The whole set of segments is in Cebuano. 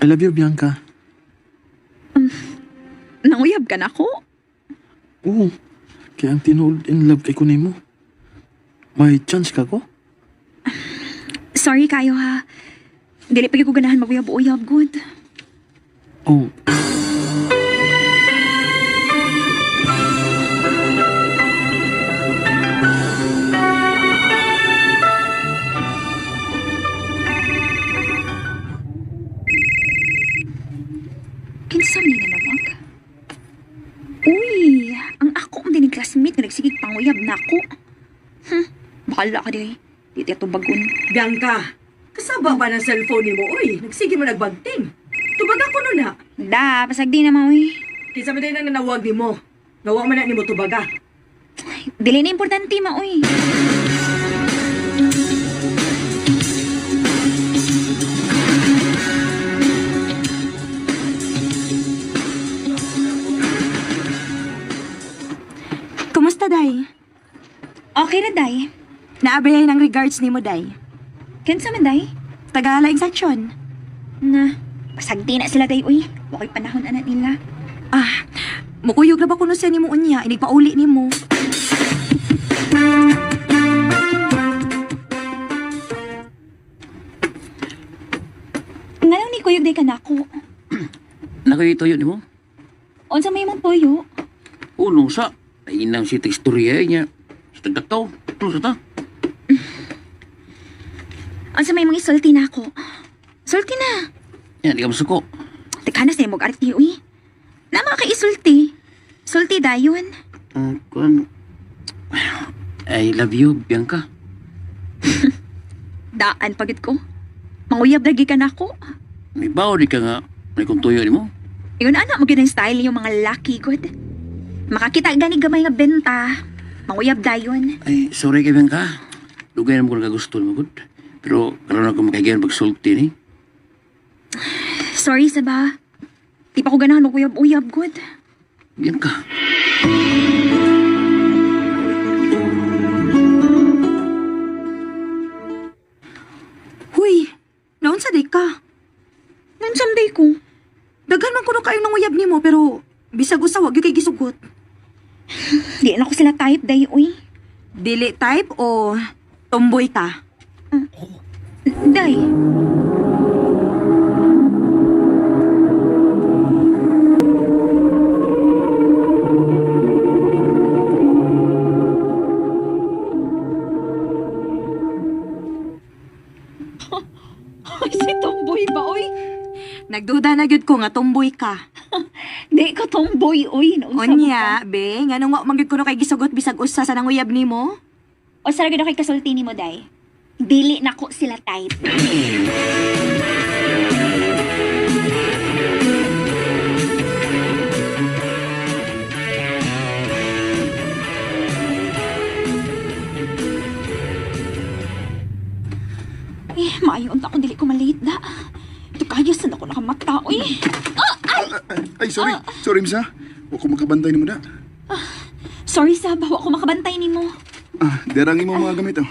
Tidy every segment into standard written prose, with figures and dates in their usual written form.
I love you, Bianca. Nanguyab ka na ako? Oo. Kaya ang tinuod in love kay kunimo. May chance ka ko? Sorry kayo ha. Dili pa gyud ko ganahan maguyab-uyab good. Oh. Kinsa man ni nanawag? Uy, ang ako ang dinig classmate nga nagsigig panguyab nako. Bahala ka di. Di tayo tubagon. Bianca, kasaba ba ng cellphone nimo? Uy, nagsige mo nagbagting. Tubag ako nun na. Da, pasag di na uy. Kinsa man din ang nanawag nimo. Nawa man na nimo tubaga. Dili na importante ma uy. Kumusta, Day? Okay ra day. Naabayay ng regards nimo, Day. Kinsa man day? Tagalaing seksyon. Na, pasagdi na sila day uy. Wako'y panahon anak nila. Ah, mukuyog na ba kuno siya nimo unya, inigpauli nimo. Ngayon ni kuyog day ka nako. Nakoy tuyo nimo? Unsa may imong tuyo? Uno sa inang si istorya niya. Sa tagdaktaw, tulo sa ta. Unsa may imong isulti nako? Sulti na. Yan, di ka masuko. Teka na sa imong arte uy. Na mga kaisulti. Sulti dayon. Kuan. I love you, Bianca. Daan pagit ko. Manguyab lagi ka nako. May bawo di ka nga. May kung tuyo nimo. Ingon ana mo gyud ang style yung mga laki good. Makakita gani gamay nga benta. Manguyab dayon. Ay, sorry kay Bianca. Dugay na mo ko nakagusto nimo, good. Pero karon ako makagiyan pagsulti ni. Sorry sa ba. Di pa ko ganahan maguyab-uyab good. Bianca. Huy, naunsa day ka? Nansam day ko. Daghan man kuno kayo nanguyab nimo pero bisag usa wa gyud kay gisugot. Di na ko sila type day uy. Dili type o tomboy ka? Day. Ay, si Tomboy ba, oy? Nagduda na gyud ko nga tomboy ka. Di ko tomboy, oy. Naunsa mo Unya, be, nganong wa man gyud kuno kay gisugot bisag usa sa nanguyab nimo? O sa gid kay kasulti nimo, day. Dili na ko sila type. Eh, maayo unta kung dili ko malate da. Ito kaya sad ako nakamata, oy. Ay, sorry. Sorry, misa. Huwag ko makabantay nimo da. Sorry sab, wa ko makabantay nimo. Ah, derang imo mga gamit, oh.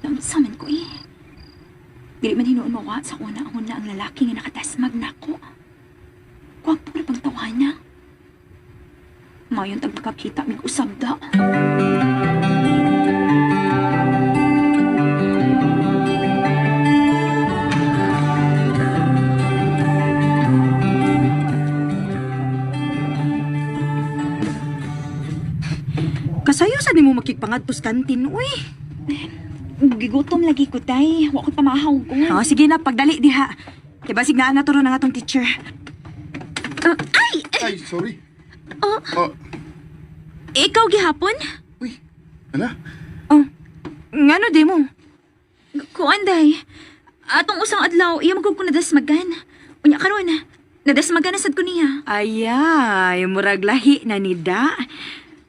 Naunsa man ko eh. Dili man hinuon mawa sa una ang una ang lalaki nga nakatasmag nako. Gwapo ra pang tawana. Mayon tag makakita mig usab da. Kasayo sa nimo makigpangadtos kantin, uy. Gigutom lagi ko tay. Wa ko pamahaw ko. Oh, sige na, pagdali diha. Kay basig naa na turo na nga tong teacher. Ah, ay! Ay, sorry. Oh. Oh, Ikaw gihapon? uy. Ala, Oh, ngano di mo? Kuan day. Atong usang adlaw, iya magkog ko nadasmagan. Unya karon, nadasmagan na sad ko niya. Ayay, murag lahi na ni da.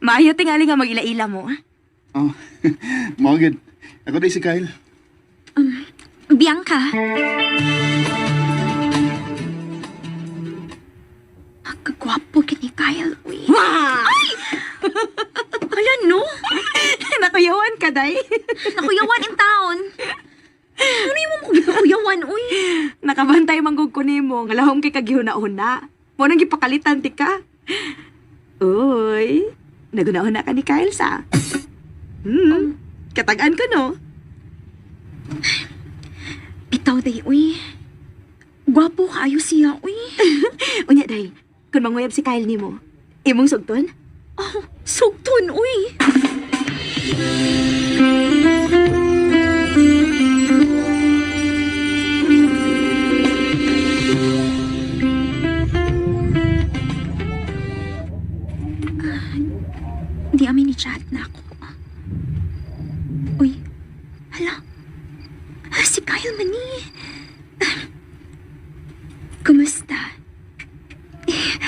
Maayo tingali nga mag-ila-ila mo. ah. Oh, mao gud. Ako day si Kyle. Bianca. Kagwapo kini Kyle, uy. Wah! Hala, no? Nakuyawan ka, day. Nakuyawan in town. Ano yung mo kuyawan, uy? Nakabantay manggug ko nimo, nga lahom kay kagihuna-huna. Mo nang gipakalitan ti ka. Uy, naguna-huna ka ni Kyle sa. Katagaan ko no. Bitaw, day, uy. Gwapo kaayo siya, uy. Unya day, kung manguyab si Kyle nimo, imong sugton? Oh, sugton, uy. Di amin ni chat na ako. Uy, hala. Si Kyle man ni. Kumusta? Eh,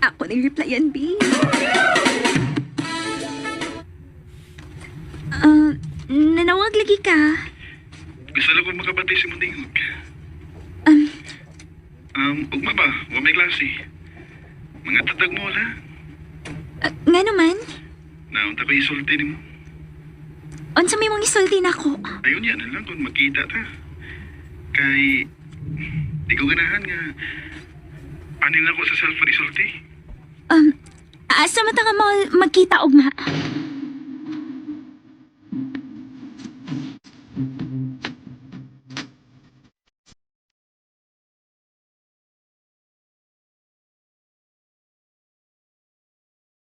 ako nag-replyan, B. Ah, nanawag lagi ka. Gusto lang ko makabati sa mong tingog. Ugma ba? Wa may klase. Mga tatag mo, ha? Nga naman, Naunta ko isulti nimo. unsa may mong isulti na ako. Ayun yan, na lang kung magkita ta. Kay, di ko ganahan nga. Anin lang ko sa cellphone isulti. Asa man ta nga mall magkita ugma?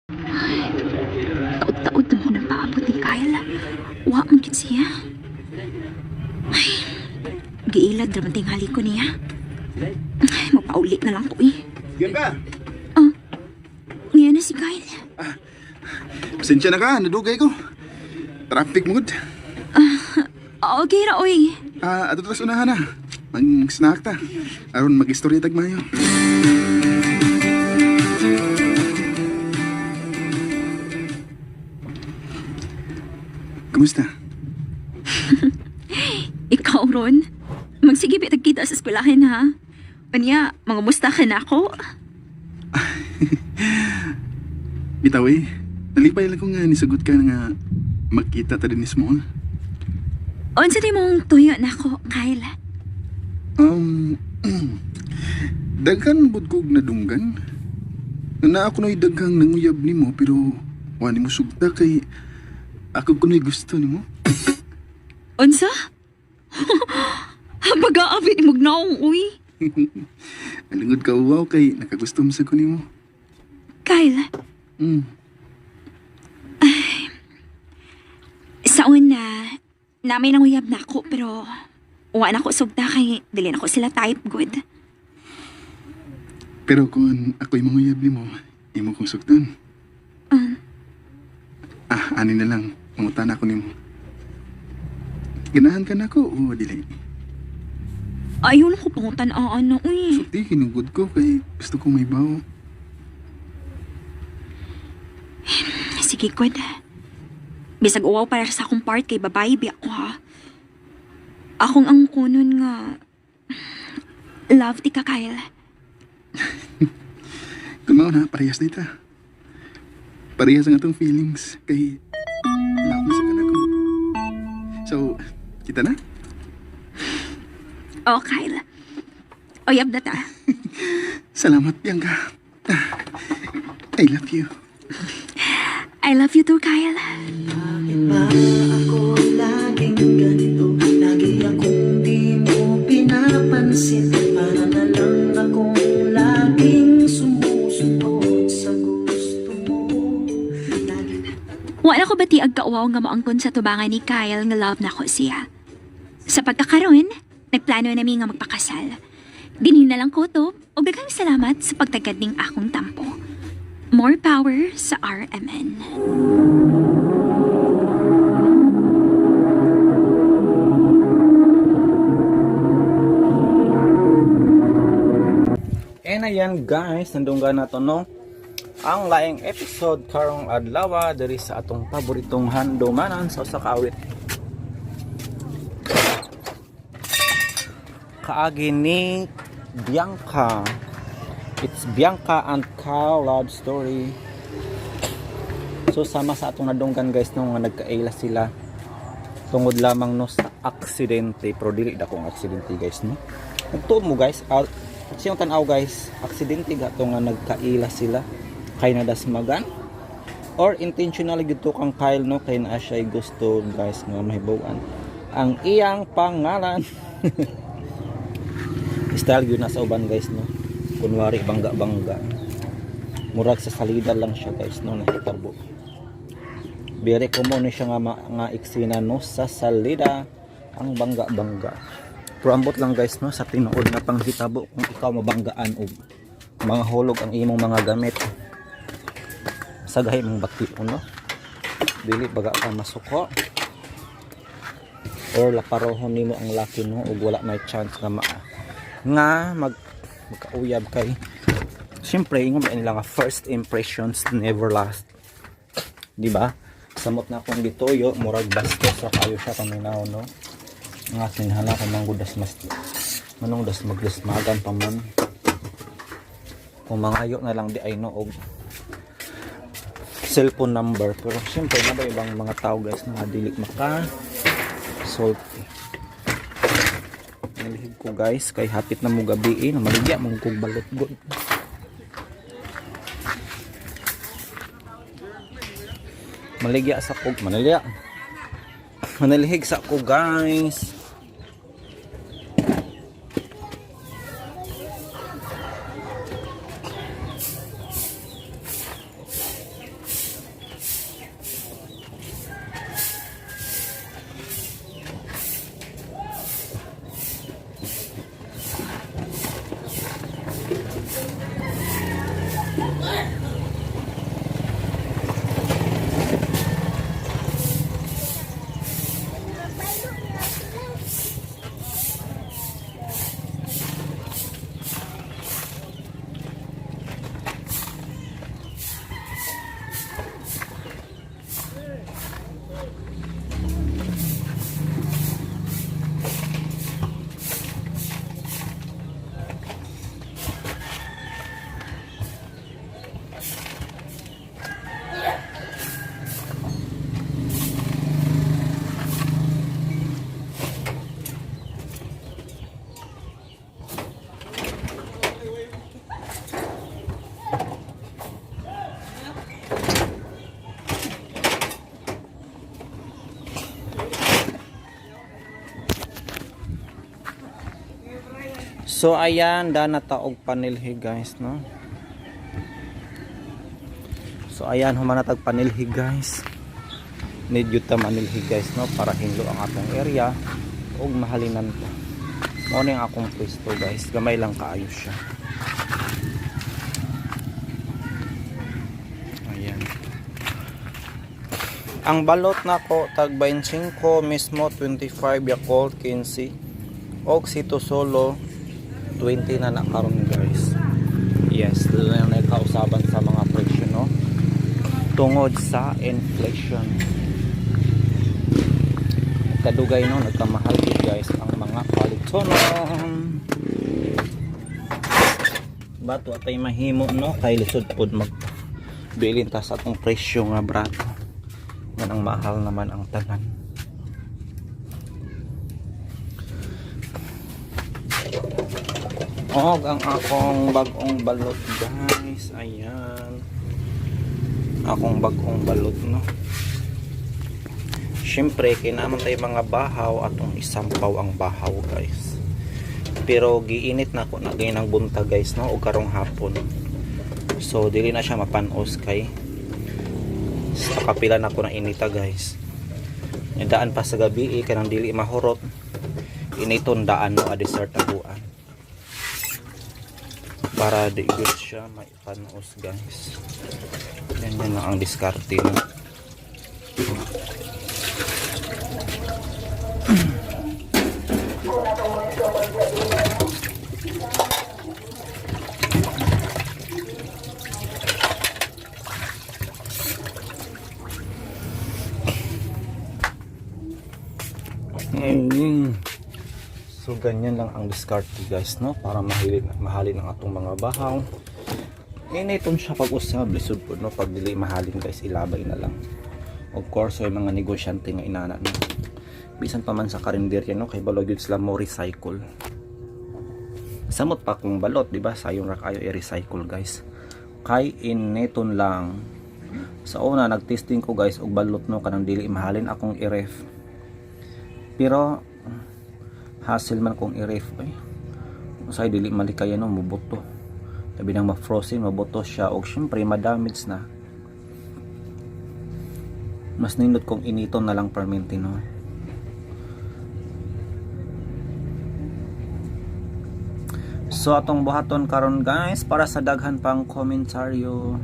Ay, Taod-taod na mo nang paabot ni Kyle. Wa man gid siya. Ay, giilad ra man tingali ko niya. Ay, mapauli na lang ko eh. Yan ka. Ngayon na si Kyle. Pasensya na ka, nadugay ko. Traffic mo gud. Okay ra, oy. Ah, ato tas unahan na. Mang-snack ta. Aron mag-istorya tag mayo. Kumusta? Ikaw, Ron. Magsige bitag kita sa eskwelahan, ha? Anya, mangumusta ka na ako? Bitaw eh. Nalipay lang ko nga nisagot ka nga magkita ta din ni Small. Unsa di mong tuyo na ako, Kyle? Daghan bud kog nadunggan. Na ako na'y daghang nanguyab nimo pero wa nimo sugta kay ako kuno'y gusto nimo. Unsa? Pag-aabit ni magnaong, uy. Ang lingod ka uwaw kay nakagusto mo sa ko nimo. Kyle, Sa una, namin ang uyab na ako, pero wa na ko sugta kay dili na ko sila type good. Pero kung ako'y manguyab nimo, imo kong sugtan. Ah, ani na lang. Mangutan ako nimo. Ganahan ka na ko o dili? Ayaw lang ko pangutan ano, uy. Sulti, kinugod ko kay gusto kong may bawo. Sige, good. Bisag uwaw para sa akong part kay babae, bi ako ha. Akong ang kunon nga... Love ti ka, Kyle. Kung mao na, parehas na ita. Parehas ang atong feelings kay love mo sa kanako. So, kita na? Oh, Kyle. Oyab na ta. Salamat, Bianca. I love you. I love you too, Kyle. Bakit ba ako laging ganito? Lagi akong di mo pinapansin. Para na lang akong laging sumusunod sa gusto mo. Lagi Wala ko bati ang kauwaw nga moangkon sa tubangan ni Kyle nga love na ko siya. Sa pagkakaroon, nagplano nami nga magpakasal. Dinhin na lang ko to, o daghang salamat sa pagtagad ning akong tampo. More power sa RMN. And ayan guys, nandungga na to no. Ang laing episode karong adlaw diri sa atong paboritong handumanan sa usa ka awit. Kaagi ni Bianca. It's Bianca and Kyle love story. So sama sa atong nadunggan guys no, nga nagkaila sila tungod lamang no sa aksidente, pero dili da kong aksidente guys no. Nagtuo mo guys, siyang tan-aw guys, aksidente gato nga nagkaila sila kay nadasmagan or intentional gyud to kang Kyle no, kay naa siya gusto guys nga mahibaw-an ang iyang pangalan. Style gyud na sa uban guys no, kunwari bangga-bangga, murag sa salida lang siya guys no, nahitabo. Very common ni siya nga, nga eksena no, sa salida ang bangga-bangga. Pero ambot lang guys no, sa tinuod nga panghitabo kung ikaw mabanggaan og mga hulog ang imong mga gamit sa gahi mong bati no, dili baga ka masuko or laparohon nimo ang laki no, ug wala may chance nga nga magkauyab kay siyempre ingon ba nila nga first impressions never last, di ba? Samot na akong gituyo, murag bastos ra kayo siya paminaw no, nga sinhala ko manggudas mas manong das magdasmagan pa man kung mangayo na lang di ay no og cellphone number. Pero siyempre na ba ibang mga tao guys na dili maka solve. Nalihig ko guys kay hapit na mo gabi eh, maligya mo kog balot gud. Maligya sa kog manalya, manalihig sa ko guys. So ayan, dana taog panilhi guys no. So ayan, humanatag panilhi guys. Need yun ta manilhi guys no, para hinlo ang atong area ug mahalinan ta. Mao ni ang akong pwesto guys, gamay lang kaayo siya. Ayan. Ang balot nako tag 25 mismo, 25 Yakult 15 og sito solo 20 na na karon guys. Yes, doon na kausaban sa mga presyo no, tungod sa inflation. Kadugay no, nagkamahal gid guys ang mga palitonon. Bato atay mahimo no, kay lisod pod mag bilin ta sa atong presyo nga brato. Ngan ang mahal naman ang tanan. Og ang akong bagong balot guys. Ayan. Akong bagong balot no. Siyempre, kinaman tayo mga bahaw, atong isampaw ang bahaw guys. Pero giinit na ako na ganyan ang buntag guys no, og karong hapon. So dili na siya mapanos kay sa kapila na ko na inita guys. Daan pa sa gabi eh, kanang dili mahurot. Initon daan no, a dessert taguan para di good siya maipanos guys. Yan, yan lang ang diskarte no? So ganyan lang ang diskarte guys, no, para mahalin ang atong mga bahaw. Initon siya pag usab, lisod po, no, pag dili mahalin guys, ilabay na lang. Of course, may mga negosyante nga inana, no. Bisan pa man sa karinderya, no, kay balog yun sila mo recycle. Samot pa kung balot, di ba? Sayong ra kayo i-recycle guys. Kay ineton lang. Sa una nagtesting ko guys og balot, no, kanang dili mahalin akong i-ref. Pero hassle man kung i-ref eh. Usay dili malikayan, no, mubuto. Labi nang ma-frozen, mabuto siya og syempre ma-damage na. Mas nindot kung initon na lang permente, no. So atong buhaton karon guys, para sa daghan pang komentaryo,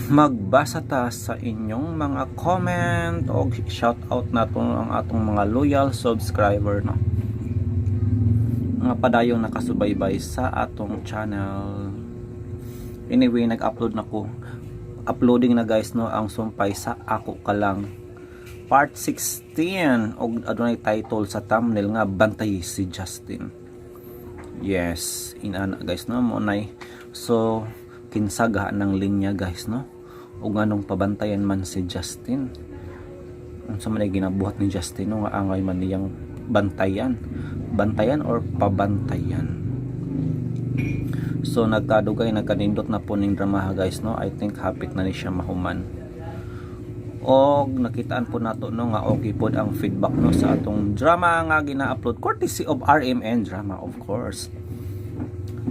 magbasa ta sa inyong mga comment o shout out nato ang atong mga loyal subscriber, no, mga padayong nakasubaybay sa atong channel. Anyway, nag-upload na ko, uploading na guys, no, ang Sumpay sa Ako Ka Lang part 16 og adunay title sa thumbnail nga "Bantay si Justin". Yes, inana guys, no, mo nay. So kinsaga ng linya guys, no. Ug nganong pabantayan man si Justin? Unsa man ay ginabuhat ni Justin, no, nga angay man niyang bantayan? Bantayan or pabantayan? So nagkadugay, nagkanindot na po ning drama guys, no. I think hapit na ni siya mahuman. Og nakitaan po nato, no, nga okay pod ang feedback, no, sa atong drama nga gina-upload courtesy of RMN Drama, of course.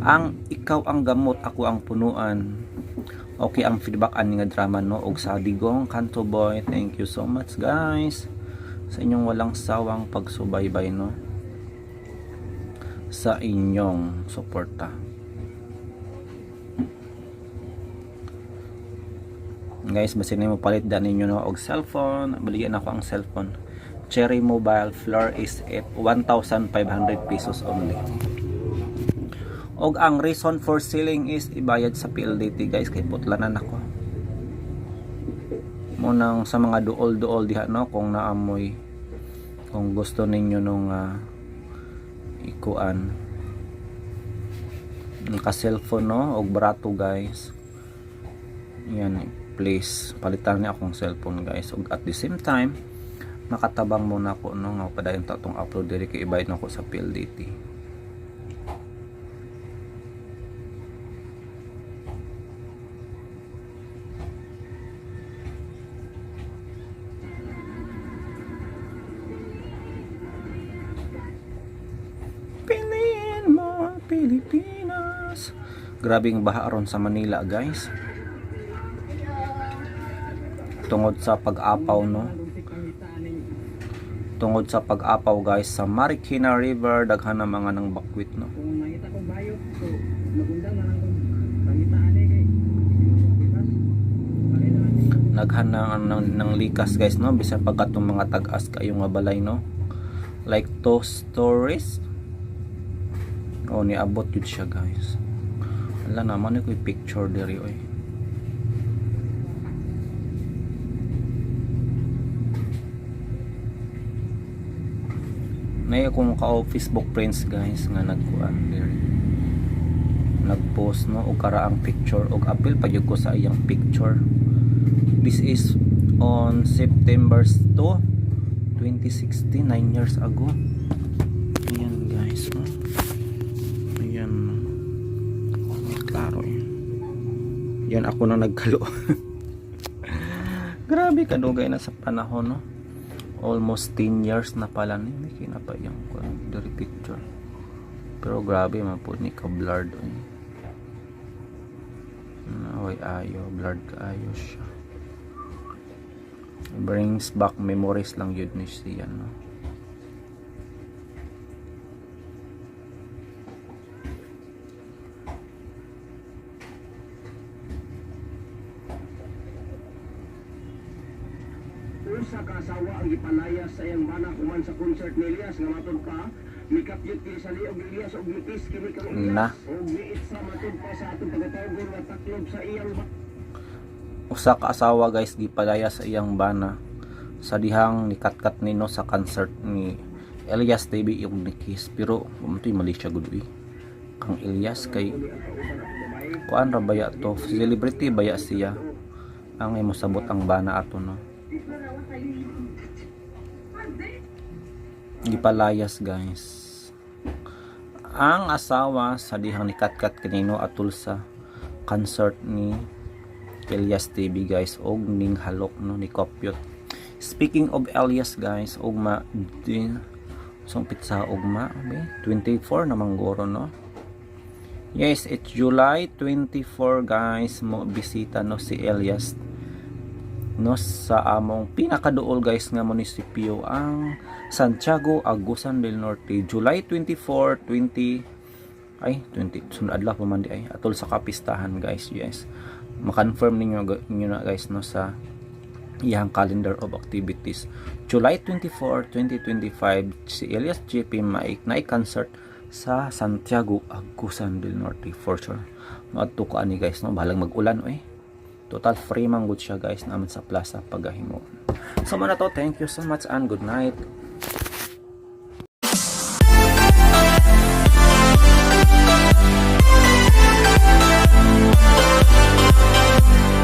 Ang Ikaw ang Gamot, Ako ang Punuan. Okay ang feedback ani nga drama, no, og sa Digong Kanto Boy. Thank you so much guys sa inyong walang sawang pagsubaybay, no, sa inyong suporta. Guys, basin mo palit dan ninyo, no, og cellphone, baligyan ako ang cellphone. Cherry Mobile Floor is at 1,500 pesos only. Og ang reason for selling is ibayad sa PLDT guys, kay putlanan ako. Munang sa mga duol-duol diha, no, kung naamoy, kung gusto ninyo nung ikuan naka cellphone, no, og barato guys. Yan, please palitan niya akong cellphone guys, ug at the same time makatabang muna ako, no, nga padayon ta tong upload diri kay ibayad na ako sa PLDT. Piliin mo ang Pilipinas. Grabing baha aron sa Manila guys, tungod sa pag-apaw, no, tungod sa pag-apaw guys sa Marikina River, daghan na mga nang bakwit, no. Kung nakita kong bayot, so magundang na lang kung pangitaan eh kay Daghan na ng likas guys, no, bisan pagkatong mga tag-as kayo nga balay, no, like two stories. Oh, niabot yun siya guys. Wala naman ko picture diri oy. Nay akong ka Facebook friends guys nga nagkuan diri, nagpost, no, og karaang picture, og apil pa gyud ko sa iyang picture. This is on September 2, 2016, 9 years ago. Ayan guys, oh. Ayan, oh, klaro yan. Yan ako na nagkalo. Grabe kadugay na sa panahon, no, almost 10 years na pala ni. May kinapa yung kuan diri picture, pero grabe man po ni ka blurred oy. Oy, ayo blurred kaayo siya. Brings back memories lang yun ni siya, no. Usa ka asawa ang gipalaya sa iyang bana human sa concert ni Elias nga matud pa mikapyot kini sa liog ni Elias og mitis kini kang Elias Na. og miit sa matud pa sa atong pagkatawgon nga taklob sa iyang Usa ka asawa guys gipalaya sa iyang bana sa dihang nikatkat nino sa concert ni Elias TV yung ni kiss, pero ito mali siya gud eh. Kang Elias kay kuan ra baya to, celebrity baya siya, ang imo sabot ang bana ato, no? Gipalayas, guys, ang asawa sa dihang ni Katkat kanino atol sa concert ni Elias TV, guys, og ning halok, no, ni Kopyot. Speaking of Elias, guys, ugma din song pizza ugma be 24 na mangguro, no? Yes, it's July 24, guys, mo bisita, no, si Elias, no, sa among pinakaduol, guys, nga munisipyo, ang Santiago, Agusan del Norte, July 24, 20 ay 20, sunod adlaw pa man di ay, atol sa kapistahan, guys. Yes, ma-confirm ninyo ninyo na, guys, no, sa iyang calendar of activities, July 24, 2025, si Elias JP Mike na concert sa Santiago, Agusan del Norte. For sure moadto ko ani, guys, no, bahalang mag-ulan oy. Total free man gud siya, guys, naman sa plaza pagahimo. So mao na to. Thank you so much and good night.